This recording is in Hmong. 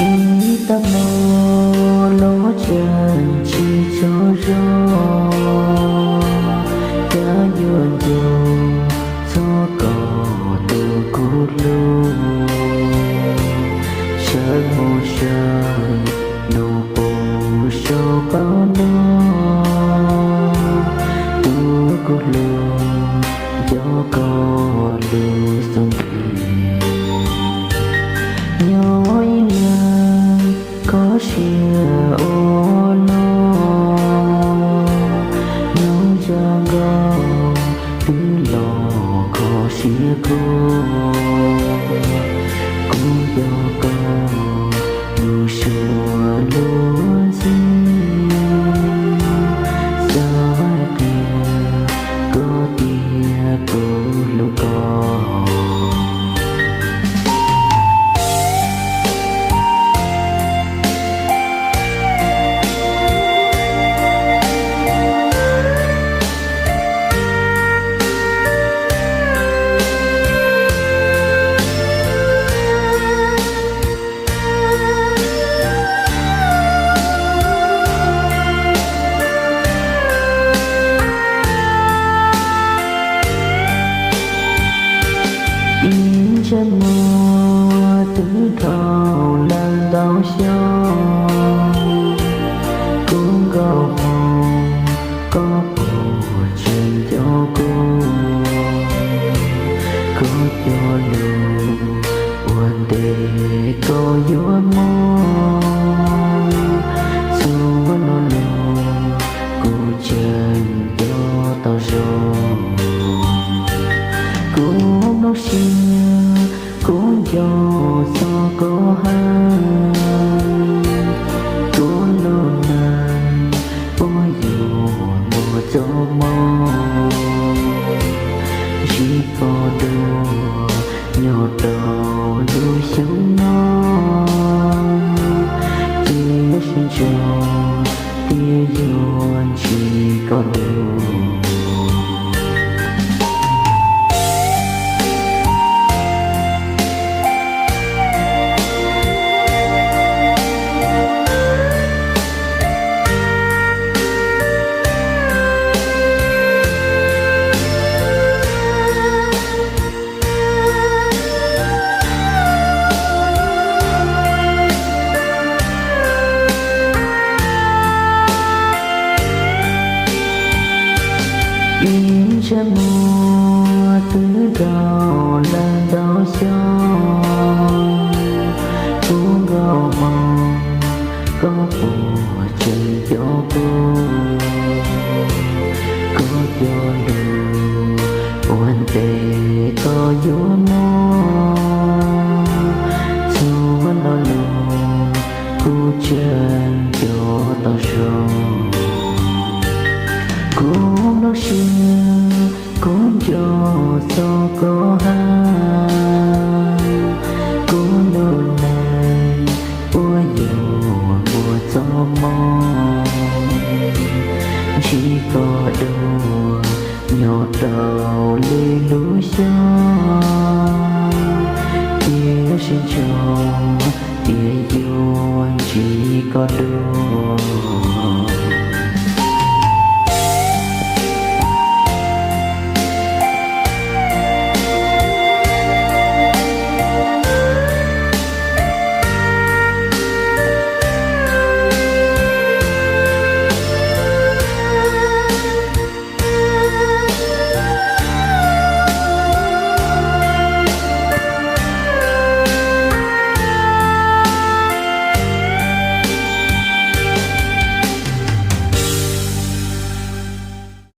Ib tag hmo los tseem tsis tsaug zog, cas yuav nco txog koj tus kuv hlub. Sawv mus sawv nus pus saum qab no, tus kuv hlub nco koj lub xub ntiag. Nyob ib leeg kho siab ua luaj, nyob zoo nkaus twb los kho siab kho. Kuv nco koj mus suav lub ntxhi, xav hais qhia koj tias kuv hlub koj. Ib ntsej muag twb dhau lawm ntau xyoo, kuv nkauj hmoob, koj puas tseem nco kuv? Koj cov lus ua ntej koj yuav muaj, txhua lo lus kuv tseem nco tau zoo. Kuv nplooj siab, kuv nco txog koj heev, kuv lub neej ua yuav muaj txoj hmoo, ntsib koj dua nyob rau lub xyoo no, ces sib ntso tias yuav ntsib koj dua. Ib ntsej muag twb dhau lawm ntau xyoo, kuv nkauj hmoob, koj puas tseem nco kuv? Koj cov lus ua ntej koj yuav muaj, txhua lo lus kuv tseem nco tau zoo. Kuv nplooj siab, kuv nco txog koj heev, kuv lub neej ua yuav muaj txoj hmoo, ntsib koj dua nyob rau lwm lub xyoo, tiam sis ntshai tias yuav ntsib koj dua.